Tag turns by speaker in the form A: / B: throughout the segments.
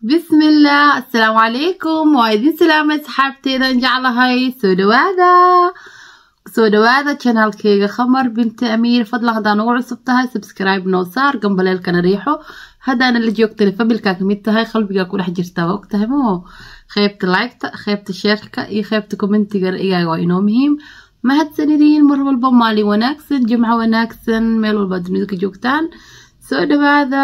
A: بسم الله. السلام عليكم waa idin salaamay asxaabteeda jeclahay. Soo dhawaada, soo dhawaada channelkeyga Khamar Binti Amiir. Fadlan haddaa nagu cusub tahay, subscribe noo saar, gambaleelkana riixo. Haddaana la joogtana, familkaa kamid tahay, qalbigaa ku dhex jirtaa, waa ogtahay maho. Qeybta liketa, qeybta shareka iyo qeybta commentiga ra'yigaaga waa inoo muhiim. Mahadsanidin mar walba. Maalin wanaagsan, jimco wanaagsan, meel walba dunida ka joogtaan, soo dhawaada.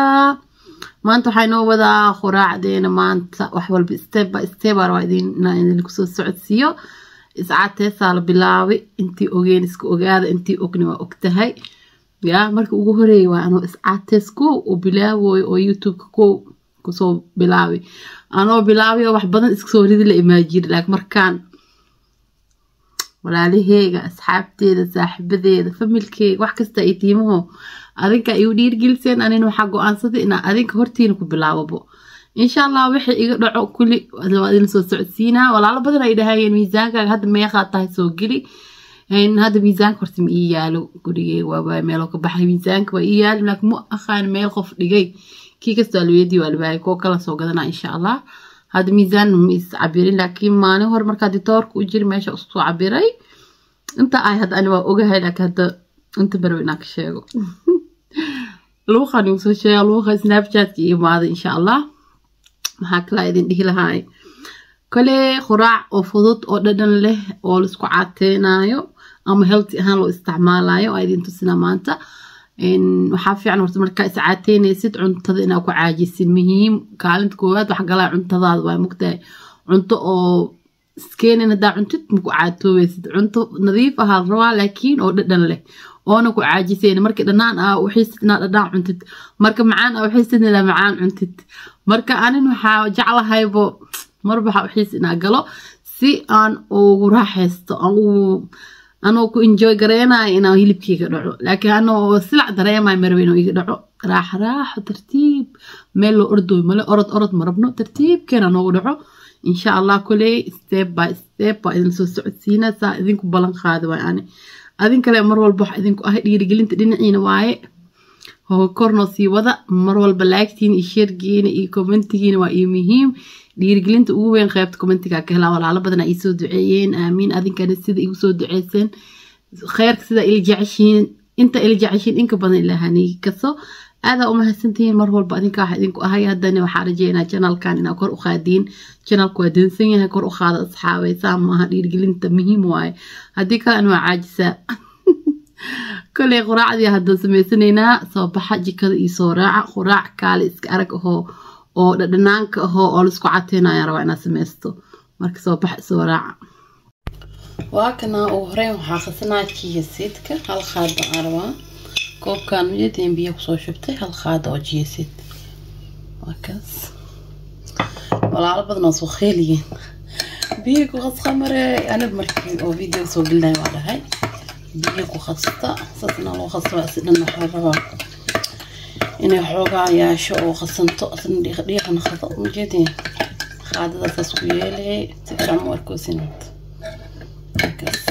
A: Maanta waxaa inoo wadaa quraacdeena. Maanta wax walba step by step aa rabaa idin inaan idin kusoo socodsiiyo. Iscaateesaa la bilaabay. Intii ogeen iska ogaada, intii ogni waa ogtahay. Ya marka ugu horeeyay waa anoo iscaatees kow oo bilaabooyo oo YouTube-ka kow kusoo bilaabay, anoo bilaabay oo wax badan iska soo ridi la imaajiri. Laakiin markaan walaalaheyga, asxaabteeda, saaxiibadeeda, familkeyga, wax kasta ay tiimaho adinka igu dhiirgeliseen, anina waxaa go-aansaday inaa adinka hortiina ku bilaababo. Insha Allah wixii iga dhaco kuli waa idin soo socodsiinaa. Walaalo badan ay dhahayeen, "Miisaankaaga hadda meeqaa tahay? Soo geli." Hadda miisaanka horta ma ii yaalo gurigey, waa meeloo ka baxay. Miisaanka waa ii yaalo, laakiin mu aqaan meel qof dhigay. Kii kasta waa laweydii, waa lawaayay. Kuwo kala soo gadanaa insha Allah. Hadda miisaan ma is cabirin, laakiin maalin hore markaa ditoorka u jiri meesha isku soo cabiray. Inta ay hadda ani waa ogahay, laakiin hadda inta barwe inaan ka sheego luuqan igu soo sheega, luuqa Snapchatka iyo imaaday insha Allah. Maxaa kalaa idin dhihi lahaay? Kole quraac oo fudud oo dhadhan leh oo laisku caateynayo ama healthy ahaan loo isticmaalayo aa idin tusinaa maanta. Waxaa fiican horta markaa iscaateynaysid cuntada inaa ku caajisin. Muhiim kaalinta koowaad wax galaa cuntadaada waa mugtahay. Cunto oo iskeenin haddaa cuntid, maku caatoobeysid. Cunto nadiif ahaa la rabaa, laakiin oo dhadhan leh oona ku caajisayn. Marka dhanaan aa uxiisid inaad dhadhaan cuntid, marka macaan aa uxiisid inaad macaan cuntid. Marka anin waxaa jeclahaybo marba waxaa uxiis inaa galo si aan ugu raaxaysto, aan ugu anoo ku enjoy gareynayo inaan hilibkeyga dhaco. Laakiin anoo silac dareemayo maraba inuu iga dhaco. Raaxo raaxo, tartiib, meel loo ordooyo male, orod orod ma rabno, tartiibkeena noogu dhaco insha Allah. Kuley step by step waa idin soo socodsiina, saa idinku ballan qaadi waay. Ani adin kale mar walba wax idinku ahay dhiirigelinta dhinaciina waaye, kornoo sii wada mar walba. Liketiina iyo sharegiina iyo commentigiina waa ii muhiim. Dhiirigelinta ugu weyn qaybta commentiga ka helaa. Walaalo badan ay soo duceeyeen, aamiin. Adinkana sida igu soo duceyseen, kheyrka sida ila jeceshiin, inta ila jeceshiin inka badan ilaahanii kaso. Aadaa umahadsantihiin mar walba. Adinka waxa idinku ahay. Haddana waxaa rajeynaa channelkan inaa kor u qaadiin. Channelku waa dansan yahay, kor u qaada asxaabay. Saa maaha, dhiirigelinta muhiim waaye, haddii kale an waa caajisaa. Koley quraacdii haddaan samaysanaynaa. Soo baxa, jikada iyo soo raaca. Quraac kaale iska arag ahoo oo dhadhanaanka ahoo oo laisku cateynaya rabaa inaad sameysto. Marka soo baxa, soo raaca. Waa kana. Ugu horeyn waxaa khasanaa chia seedka, hal qaado aan rabaa. Koobkan ujeedin biyo kusoo shubtay, hal qaado oo chia seed waa kaas. Walaalo badan oo soo kheeliyiin, "Biyo ku khas, Khamare." Aniga markii oo video soo gelinaya waa dhahay, "Biyo ku khasta." Saas inaa loo khasta waa si dhan. Waxaa rabaa inay xoogaa yeesho oo khasanto, asna dhiiqa dhiiqa naqdo. Ujeedin qaadada saas ku yeelay, si fiican u arkoosin. Kaas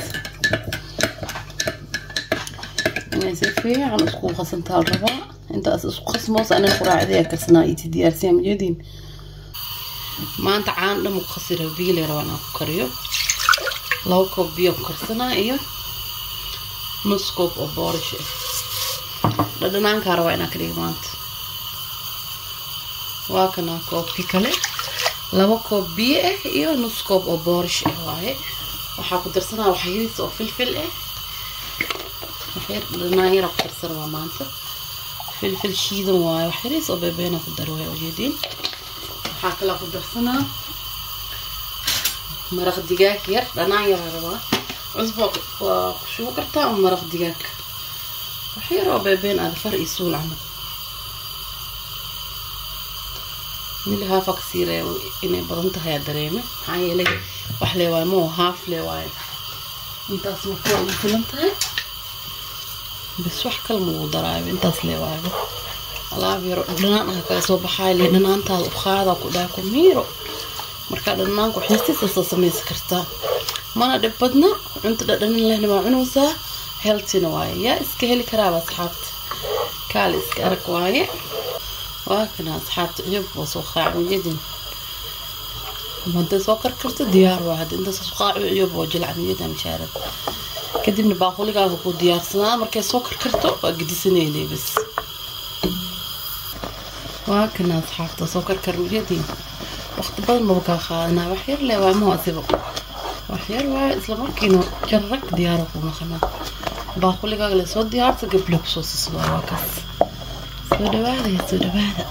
A: inay si fiican isku qasantaa la rabaa. Intaas isku qasmoos, anina quraacdii karsanaa iyo diyaarsiya. Ujeedin maanta caan dhan ku khasira, biyo le rabaa inaan ku kariyo. 2 koob biyo ku karsanaa iyo nus koob oo boorish ah. Dhadhanaankaa rabaa inaan ka dhigo maanta. Waa kana koobkii kale, 2 koob biyo ah iyo nus koob oo boorish ah waaye. Waxaa ku darsanaa wax yariis oo filfil ah, waxyar dhanaan yara ku darsan waa maanta. Filfil shiidan waaye, wax yariis oo beebeena ku dar waay. Ujeediin, waxaa kaloo ku darsanaa maraq digaag yar. Dhanaan yaraa rabaa, cusbo waa ku shubi kartaa ama maraq digaag wax yar oo beebeen aada, far iyo suul camal. Mili haafa ka siiraya inay badan tahay aa dareeme, maxaa yeelay wax lee waaye moo haaf lee waaye. Intaas marka waa ugu filan tahay bas, wax kale magu daraayo, intaas lee waayo. Alaab yaro dhanaan ah kaga soo baxaay lee, dhanaantaada u qaada ku dhahay ku miiro. Markaa dhanaanku xiistiisa soo samaysan kartaa, mana dhib badna. Cunto dhadhanin lehna waa cunaysaa, healthyna waaye. Yaa iska heli karaaba asxaabta, kaale iska arag waaye. Waa kana asxaabta, ciyub waa soo qaac ujeedin. Hadday soo karkarto diyaar waa. Hadda inta soo qaaco ciyub waa jilcan ujeedaa mishaarad. Kadibna baaquligaaga ku diyaarsanaa, markay soo karkarto waa gedisaneynay bas. Waa kana asxaabta, soo karkar ujeedin. Waqti badan maba kaa qaadanaa, wax yar le waa, ma asibo, wax yar waa. Isla markiina jarrag diyaaro ku naqanaa. Baaquligaaga la soo diyaarsa, gable kusoo siswaa. Waa kaas, soo dhawaada, soo dhawaada.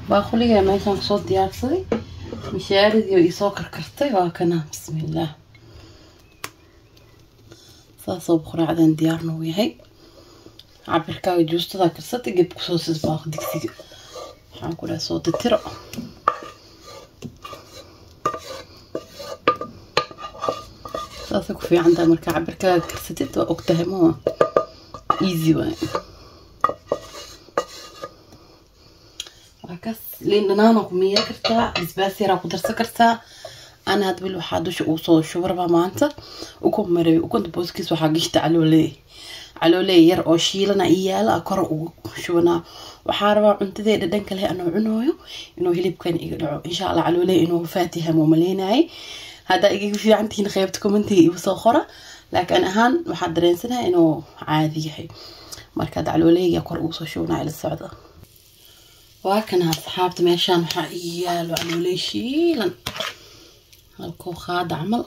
A: Baaquligaa meeshaan kusoo diyaarsaday mishaaridii oo iisoo karkartay, waa kana. Bismillaah, saasoo quraacdan diyaar noogu yahay. Cabirkaaga juustadaa karsatay, geb kusoo sis baaq digsiga. Waxaan ku dhahay soo titiro. Saasay ku fiican tahay markaa cabirkaaga karsatid, waa ogtahay, ma easy waay. Waa kas, liin dhanaana ku miira kartaa, basbaas yaraa ku darsan kartaa. Ana hadda weli waxaa dusha ugu soo shubi rabaa maanta ukun marabi. Ukunta booskiis waxaa gishta calooley, calooley yar oo shiilana ii yaala kor ugu shubanaa. Waxaa rabaa cuntadee dhadhanka leh anoo cunooyo inuu hilibkan iga dhaco insha Allah. Calooley inuu faatiha muu maleynayay. Haddaa igaga fiican tihiin, qaybta commentiga igu soo qora, laakiin ahaan waxaa dareensanahay inuu caadi yahay. Marka hadda calooleyga kor ugu soo shubanaa, ila socda. Waa kana asxaabta, meeshaan waxaa ii yaalo calooley shiilan, halkoo qaada camal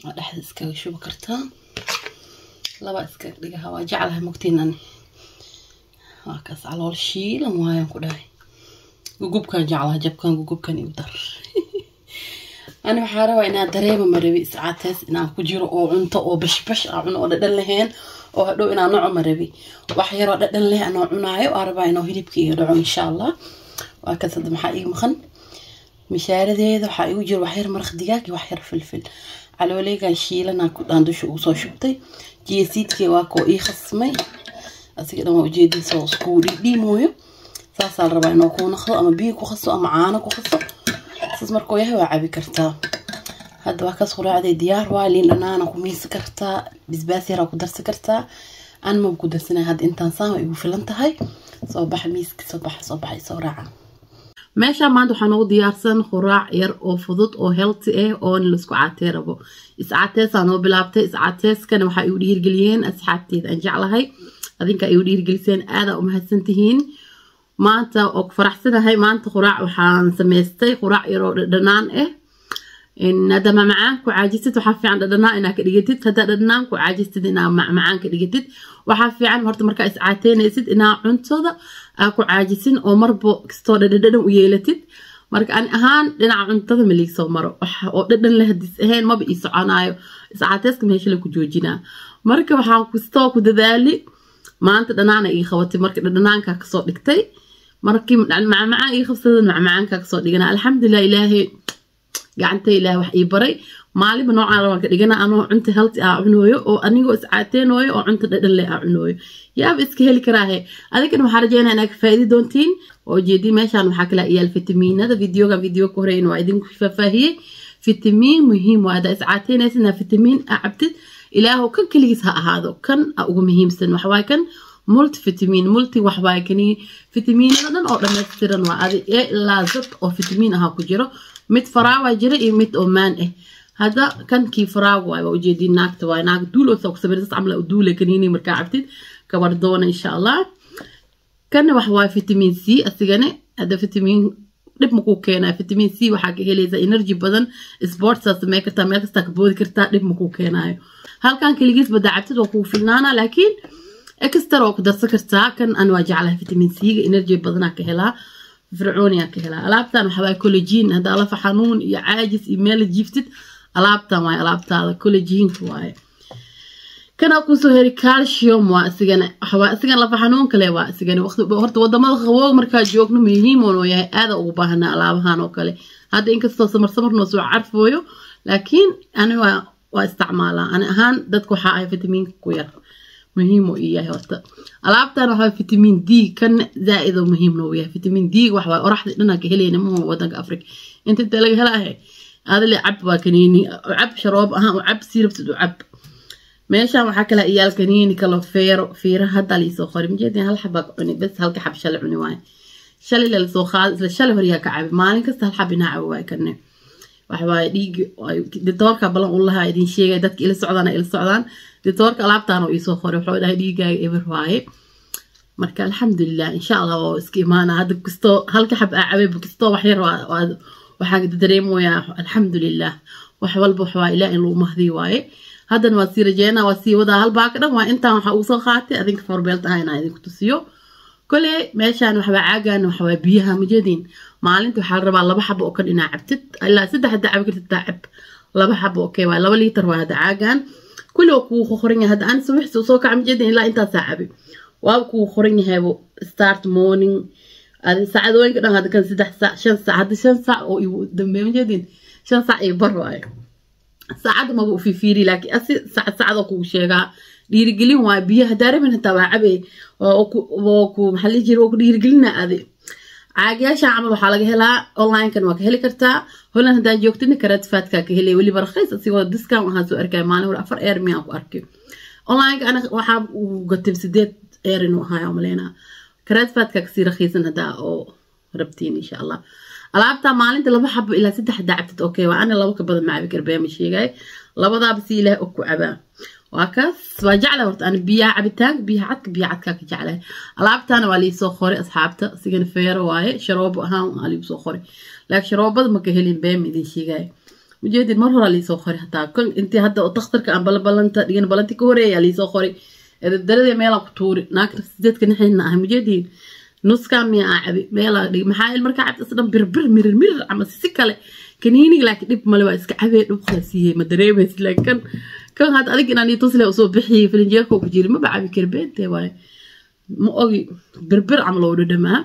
A: waa dhexda iskaga shubi kartaa, laba iskaga dhigaha, waa jeclahay mogtiin ani. Waa kaas, calool shiilan waayaan ku dhahay. Gugubkan jeclaha, jabkan gugubkan igu dar. Ani waxaa rabaa inaan dareema marabi iscaatees inaan ku jiro oo cunto oo bashbash aa cuno oo dhadhan lahayn oo hadhow inaan noco marabi. Wax yaroo dhadhan leh anoo cunaayo aa rabaa inuu hilibka iga dhaco insha Allah. Waa kaas. Hadda maxaa ii maqan? Mishaaradeeda waxaa igu jiro wax yar maraq digaag iyo wax yar filfil. Calooleygan shiilana aan dusha ugu soo shubtay. Jiyasiidkii waa koo ii khasmay, asiga dhan waa ujeedin, soo iskuu dhiidhiimooyo. Saasaa la rabaa inuu kuu naqdo, ama biyo ku khaso ama caano ku khaso. Saas markuu yahay waa cabi kartaa. Hadda waa kaas, quraacday diyaar waa. Liin dhanaana ku miisi kartaa, basbaas yaraa ku darsan kartaa. An maba ku darsanay hadda, intaan saan waa igu filan tahay. Soo baxa miiska, soo baxa, soo baxa, soo raaca. Meesha maanta waxaa noogu diyaarsan quraac yar oo fudud oo healthy ah oo in laisku caatee rabo. Iscaateesaa noo bilaabtay. Iscaateeskana waxaa igu dhiirgeliyeen asxaabteeda aan jeclahay, adinka igu dhiirgeliseen, aadaa u mahadsantihiin. Maanta oo ku faraxsanahay, maanta quraac waxaan samaystay quraac yar oo dhadhanaan ah. Haddaa macmacaan ku caajistid, waxaa fiican dhadhanaan inaa ka dhigatid. Haddaa dhadhanaan ku caajistid, inaa macmacaan ka dhigatid waxaa fiican. Horta markaa iscaateynaysid inaa cuntada aa ku caajisin oo marba kastoo dhadhadhan u yeelatid. Marka ani ahaan dhinaca cuntada ma liigsoo maro wax oo dhadhan leh hadis ahayn, maba ii soconaayo. Iscaateeska meesha la ku joojinaa. Marka waxaan kastoo ku dadaali maanta dhanaana ii qabatay, marka dhadhanaankaa kasoo dhigtay. Markii macmacaan ii qabsada, macmacaankaa kasoo dhigana. Alxamdulilah, Ilaahay gacanta Ilaah wax ii baray. Maalinba noocaan rabaan ka dhigana, anoo cunta healthy aa cunooyo oo anigoo iscaateenooyo oo cunta dhadhan leh aa cunooyo, yaaba iska heli karaahe. Adigana waxaa rajeynaa inaad ka faa'iidi doontiin oo ujeedin. Meeshaan waxaa kala iyaal fitamiinada. Videogan video ka horeyn waa idinku faahfaahiyey. Fitamiin muhiim waa haddaa iscaateynaysid inaa fitamiin aa cabtid. Ilaahow kan keligiis ha ahaado, kan aa ugu muhiimsan. Waxawaaye kan multivitamin, multi waxwaaye kani, fitamiinada dhan oo dhammaystiran waa adi A ilaa Z oo fitamiin ahaa ku jiro. Mid faraawa jira iyo mid oo maan ah. Hadda kankii faraaga waay, waa ujeediin. Naagta waay naag duul oo soo ku sawiray, sas camal u duule kaniini markaa cabtid kabar doona insha Allah. Kana wax waay vitamin C asigane. Hadda vitamin dhib makuu keenaa. Vitamin C waxaa ka helaysaa energy badan, sportsaa samey kartaa, meel kastaa ka boodi kartaa, dhib makuu keenaayo. Halkan keligiis badaa cabtid waa kugu filnaana, laakiin extra waa ku darsan kartaa. Kan an waa jeclahay vitamin C-ga, energy badanaa ka helaa, fircooniyaa ka helaa. Alaabtan waxaa waay collagen. Haddaa lafa xanuun iyo caajis iyo meel jiiftid, alaabtan waaye alaabtaada, collagenka waaye. Kana kusoo heri calcium waa isigana, waxawaa isigana lafa xanuun kale waa isigana. Waqti horta wadamada qaboow markaa joogno muhiim oo yahay, aada ugu baahanaa alaabahan oo kale. Hadda inkastoo samar samar noo soo carfooyo, laakiin ani waa isticmaalaa. Ani ahaan dadka waxaa ahay fitamiinka ku yar, muhiim uu ii yahay. Horta alaabtan waxaa fitamiin D, kan zaa-id oo muhiim noogu yahay fitamiin D. Wax waay oraxda dhanaa ka helayna mahu wadanka Africa inta laga helaahe. Adale cab, waa kaniini, cab sharoob ahaan u cab, sii rabtid u cab. Meeshaan waxaa kala iyaal kaniini kalo feero fiira hadda liisoo qoray majeedin hal xabaa ku cuni bas halka xab shalay cuni waaye shalay la soo qaad isla shalay horiyaa ka cabi maalin kasta hal xab inaa cabo waay karne waxawaaye dhiig ditoorka balan u lahaa idin sheegay dadka ila socdaan ila socdaan ditoorka alaabtaan oo iisoo qoray wuxuu dhahay dhiigaaga eber waaye marka alxamdulilah insha allah waa iska imaana hadda kastoo halka xab aa cabay kastoo wax yar waxaan dareemoyaa alxamdulilah wax walba waxwaa ilaa in lagu mahdiy waaye haddana waa sii rajeynaa waa sii wadaa hal baaka dhan waa intaan waxaa ugu soo qaatay adinka forbeelt ah inaan idinku tusiyo kole meeshaan waxbaa caagaan waxawaa biyaha majeediin maalinta waxaa la rabaa 2 xabo oo kan inaa cabtid ilaa 3 haddaa cabi kartid taa cab 2 xabo okay waa 2 liitar waa hadda caagaan kulli waa kugu qoran yahay hadda aan subaxsi usoo kaca majeediin ilaa intaasaa cabi waaba kugu qoran yahaybo start morning saacadooyinka dhan hadda kan 3 saac 5 saac hadda 5 saac oo igu dambeeya majeediin 5 saac iyo bar waaye saacadda maba u fiifiiri laakiin asi saacad saacadoo kugu sheegaa dhiirigelin waaye biyaha daarabin hataa waa cabay oo ku maxaa la jira oo ku dhiirigelina adi caagayaasha camal waxaa laga helaa online-kan waa ka heli kartaa Holland haddaa joogtidna Kruidvatkaa ka helay weliba rakhiis asigoo discount waxaan soo arkaya maalin hore 4 eer miyaan ku arkay online-ka ana waxaa uu gatay 8 eer inuu ahaaya umaleynaa Kruidvatkaa kasii rakhiisan haddaa oo rabtiin insha allah alaabta maalinta 2 xabo ilaa 3 haddaa cabtid okay waa ana 2 ka badan ma cabi kar been ma sheegay labadaaba si ilaah og ku cabaa waa kaas waa jeclahay horta ana biyaha cabitaanka biyaha cadka biyaha cadkaa ka jeclahay alaabtaana waa liisoo qoray asxaabta sigana feero waaye sharoobo ahaan waa liigu soo qoray laakiin sharoobada ma ka helin been ma idin sheegay ujeedin mar horaa liisoo qoray hataa kan intii hadda oo takhtarka aan balanta dhigan balanti ka horeeya liisoo qoray daradee meelaa ku tuuri naagta 8ka nixina ah ujeedin nuskaa miya aa cabi meelaa dhig maxaa il markaa cabta isdhan birbir mirir mirir ama si kale kaniiniga laakiin dhib male waa iska cabee dhub khasiiyey ma dareemaysid laakiin kan hadda adig inaan tusle usoo bixiyey filinjeerka ku jiri maba cabi kari beentee waaye ma ogi birbir camal oo dhadhamaa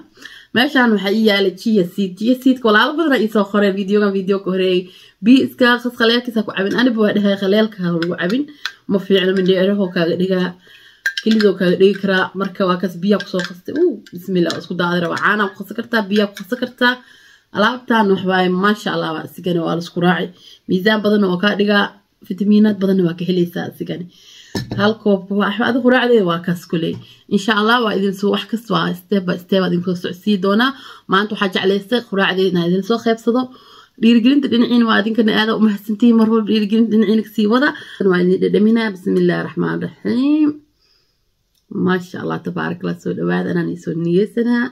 A: meeshaan waxaa ii yaalay chia seed chia seedka walaalo badanaa iisoo qoreen videogan video ka horeeyey biyo iska qas khaleelkiisa ku cabin aniba waa dhahay khaleelka ha lagu cabin ma fiicno mindheerahoo kaaga dhigaa kelidoo kaaga dhigi karaa marka waa kaas biyaa kusoo qastay bismillah isku daadi rabaa caanaa ku qasan kartaa biyaa ku qasan kartaa alaabtaan waxwaaye maasha allah waa isigani waa laisku raaci miisaan badanna oo kaa dhigaa fitamiinaad badanna waa ka helaysaa isigani hal koob adi quraacdeeda waa kaas kuley insha allah waa idin soo wax kasta waa step by step idin soo socodsii doonaa maanta waxaa jeclaystay quraacdeeda inaan idin soo qeybsado dhiirigelinta dhinaciina waa idinkana aada u mahadsantihiin mar walba dhiirigelinta dhinaciina kasii wada waa idin dhadhaminaa bismillahi raxmaan raxiim maasha allah tabaarak allah soo dhawaada anaan isoo niyeysanaa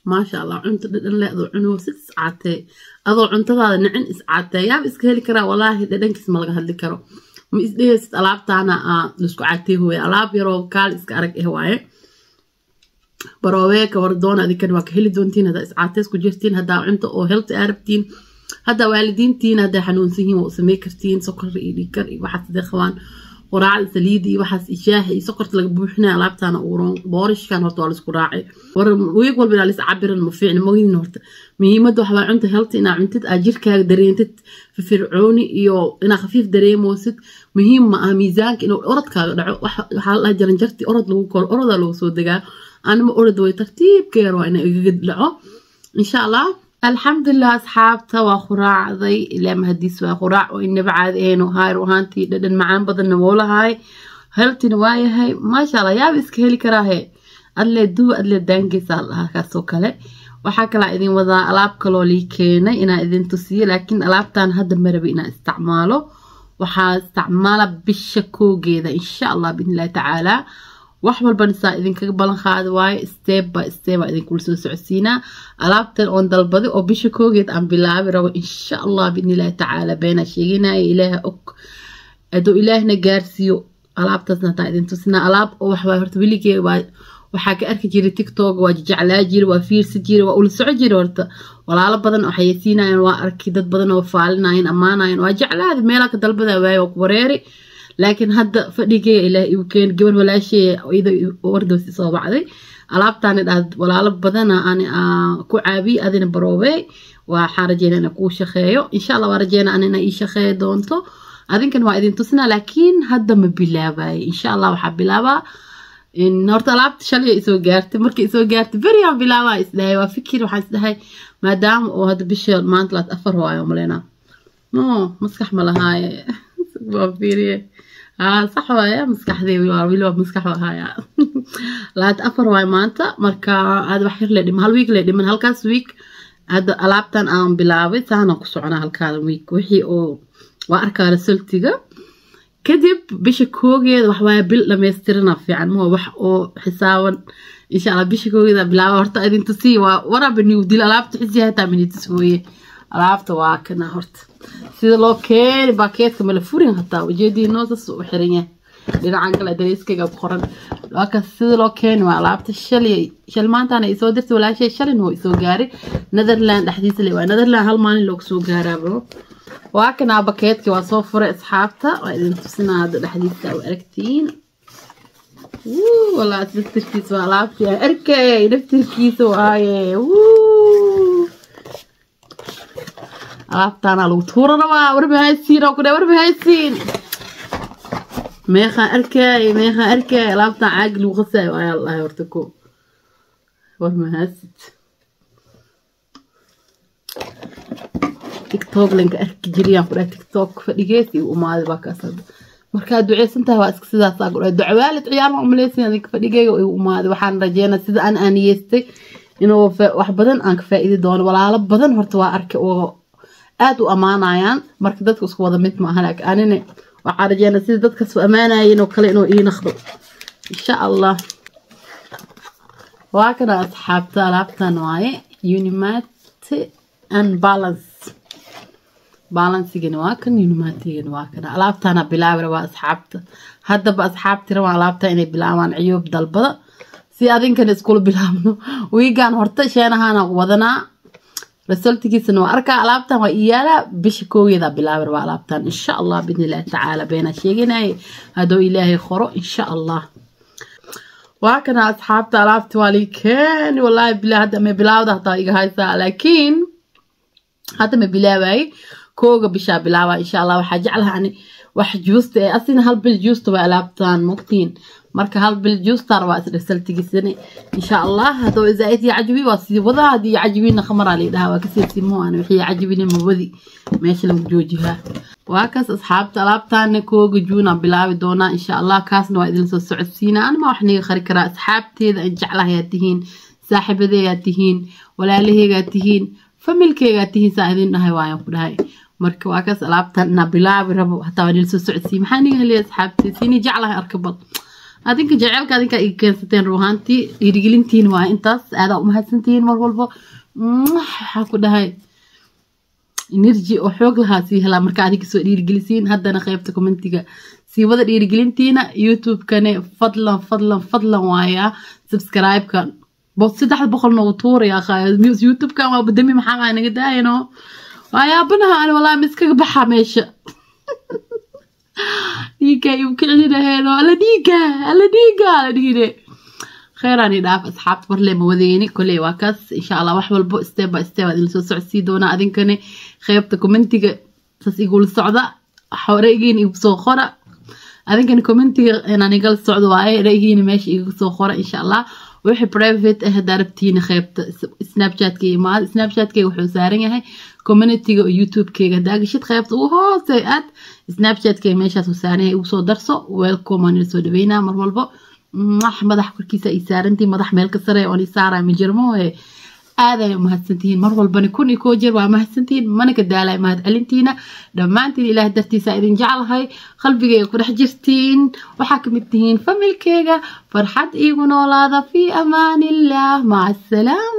A: maasha allah cunto dhadhan leh adoo cunoosid iscaatee adoo cuntadaada nicin iscaatee yaaba iska heli karaa walaahi dhadhankiis ma laga hadli karo ma isdhehaysid alaabtaana laisku caatee hooye alaab yaroo kaal iska arag eh waaye baroowee ka wardoona adinkan waa ka heli doontiin haddaa iscaatees ku jirtiin haddaa cunto oo healthy aa rabtiin haddaa waalidiintiin haddaa xanuunsan yihiin waa u samey kartiin sokor iyo dhiigkar iyo waxaas hadday qabaan quraacda saliida iyo waxaas shaaha iyo sokorta laga buuxinaya alaabtaana uuroon boorishkan horta waa laisku raacay war weeg walba inaa lis cabiran ma fiicna mogin horta muhiimadda waxaa cunta healthy inaa cuntid aa jirkaaga dareentid firfircooni iyo inaa khafiif dareemoosid muhiim ma aha miisaanka inuu orodkaaga dhaco waxaa la dhaha jaranjarti orod lagu koro orodaa lagu soo degaa anima orod way tartiibka yar waa inaa igaga dhaco insha allah alxamdulilah asxaabta waa quraacday ilaa mahadiis waa quraac oo inaba caadi ahayn oo haayr ahaantii dhadhan macaan badanna wuu lahaay healthyna waa yahay maasha allah yaaba iska heli karaahe adlee duwa adlee daangeysaa lahaa kaasoo kale waxaa kalaa idin wadaa alaab kaloo lii keenay inaa idin tusiyo laakiin alaabtan hadda marabi inaa isticmaalo waxaa isticmaala bisha koogeeda insha allah biidnillahi tacaalaa wax walbana saa idinkaga balan qaadi waaye step by step aa idinkula soo socodsiinaa alaabtan oon dalbaday oo bisha koogeed aan bilaabi rabo insha allah biidnillahi tacaala beenaa sheeganaya ilaaha og hadduu ilaahna gaarsiiyo alaabtaasna hataa idin tusinaa alaab oo waxwaa horta weligee waa waxaa ka arki jiray tiktok waa jeclaa jiray waa fiirsi jiray waa ula soco jiray horta walaalo badan oo xayeysiinayaan waa arki dad badan oo faalinayaan ammaanayaan waa jeclaada meelaa ka dalbadaa waaye waa ku wareeri laakiin hadda fadhigeeya ilaah igu keen gabar walaasheeya iyadoo wardoos soo bacday alaabtaani dhahd walaalo badana ani ku caabiye adina baroobey waxaan rajeynaa inaan kuu shaqeeyo insha allah waan rajeynaa anina ii shaqeeyo doonto Adinkan waa idin tusinaa, laakiin hadda ma bilaabay. Insha Allah waxaa bilaabaa in horta alaabta shalay isoo gaartay. Markii isoo gaartay beriaan bilaabaa isdhahay, waa fikir waxaan isdhahay maadaama oo hadda bisha maanta 24 waayo maleynaa. No, maskax ma lahaaye, waa fiiriye. Haa, sax waaya, maskaxdii waa weli, waa maskax wahaaya. 24 waayo maanta. Marka aad wax yar le dhiman, hal week le dhiman. Halkaas week hadda alaabtan aan bilaabay saanaan ku soconaa halkaada week, wixii oo waa arkaa resultiga. Kadib bisha koogeeda wax waaye, bil dhamaystirana fiican ma wax oo xisaaban. Insha Allah bisha koogeeda bilaaba. Horta idin tusii waa waraaba niw dil alaabta xisi hataa minitushooye. Alaabta waa kana. Horta sida loo keeni baakeedka mala furin, hataa ujeediinoo saas u xiran yahay. Dhinacan kale dareyskayga ku qoran. Waa kas sida loo keeni. Waa alaabta shalay, shal maantaana isoo dirtay walaashay, shalin waa isoo gaaray. Netherland dhexdiisa le waa, Netherland hal maalin loogu soo gaaraaba. Waa kanaa bakeedkii, waa soo furay asxaabta, waa idin tusinaa hadda dhexdiisa u aragtiin. Walaa naftirkiisa waa alaabtii aan arkay, naftirkiisa waaye. Alaabtaana lagu tuura rabaa. War mahaysiin oo ku dhahay, war mahaysiin, meeqaan arkay, meeqaan arkay. Alaabtaan caagi lagu qasaayo ayaa la dhahay. Horta ko war mahaysid, TikTok lanka arki jiriyaan ku dhahay, TikTok fadhigees igu umaaday. Baa kaas hadda markaad duceysan tahay waa iska sidaasaa ku dhahay. Ducawaalid ciyaar ma umaleysin adinka. Fadhigeyga igu umaaday. Waxaan rajeynaa sida aan aaniyeystay inuu wax badan aan ka faa'iidi doono. Walaalo badan horta waa arkay oo aad u ammaanayaan. Marka dadka isku wada mid maaha, laakiin anina waxaan rajeynaa sida dadkaas u ammaanayeen oo kale inuu ii naqdo, insha Allah. Waa kana asxaabta, alaabtan waaye Unimate and Balance. Balansigana waa kan, Unimatigana waa kana. Alaabtaana bilaabi rabaa asxaabta. Haddaba asxaabti rabaa alaabta inay bilaabaan, ciyoob dalbada si adinkana iskula bilaabno wiigaan. Horta sheenahaana wadanaa, resultigiisana waa arkaa. Alaabtan waa iyaalaa, bisha koogeeda bilaabi rabaa alaabtan, insha Allah, biidni illahi tacaala. Beenaa sheeganaya hadduu Ilaahay qoro, insha Allah. Waa kana asxaabta, alaabti waa lii keeni. Wallaahi bilaa hadda ma bilaawda, hataa iga haysaa, laakiin hadda ma bilaabayay, kooga bishaa bilaaba, insha Allah. Waxaa jeclaha ani wax juusta ee asina hal bil juusta waa alaabtaan mogtiin. Marka hal bil juusta rabaa is resultigiisani, insha Allah. Hadduu zaaid yacjabi waa sii wadaa, haddii yacjabina khamaraa la dhahaa waa kasii simo. Ana wixii yacjabina mawadi meesha lagu joojihaa. Waa kaas asxaabta, alaabtaana kooga juuna bilaabi doonaa, insha Allah. Kaasna waa idin soo socodsiinaa. Anima wax niga qari karaa asxaabteeda aan jeclahay aad tihiin, saaxiibadeegaad tihiin, walaalaheygaad tihiin, familkeygaad tihiin, saa idin dhahay waayaan ku dhahay. Marka waa kaas alaabtan inaa bilaabi rabo, hataa waa idin soo socodsiin. Maxaa niga helaya asxaabteed siini jeclahay arka bal adinka jaceylka adinka iga keensateen. Ruuhaantii dhiirigelintiin waa intaas, aadaa umahadsantihiin mar walbo. Waxaa ku dhahay energy oo xoog lahaa sii helaa marka adinka soo dhiirigelisiin. Haddana qaybta commentiga sii wada dhiirigelintiina. YouTube-kane fadlan, fadlan, fadlan waayaa subscribe-ka 300 noogu tuuraya. YouTube-kan waa badami, maxaa naga daayano, waa yaabanaha ani walaa miskaga baxa meesha. Dhiigga igu kicinaheeno, alla dhiigga, alla dhiigga, alla dhiine. Kheyraan i dhaaf asxaabta, warle ma wadeyni koley. Waa kaas, insha Allah. Wax walbo step by step aad idin soo socodsii doonaa. Adinkane qaybta commentiga saas igula socda, ra'yigiina igu soo qora. Adinkana commentiga inaan igala socdo waaye, ra'yigiina meesha igu soo qora, insha Allah. Wixii private ah haddaa rabtiina qaybta Snapchatka imaad. Snapchatkayga wuxuu saaran yahay communityga oo YouTube-kayga. Haddaa gashid qaybta ugu hoose aad Snapchatkayga meeshaas uu saaran yahay, igu soo darso. Welcome, aan ila soo dhaweynaa mar walbo. Madax madax korkiisa ay saarantihiin, madax meel ka sare oon i saaraya ma jirmo. Aad ay umahadsantihiin mar walbana, 1001 jeer waa mahadsantihiin, mana ka daalay mahad celintiina dhammaantiin. Ilaah dartiisa idin jeclahay, qalbigayga ku dhex jirtiin, waxaa kamid tihiin familkeyga. Farxad iigu noolaada. Fi amaaniillah, maca asalaama.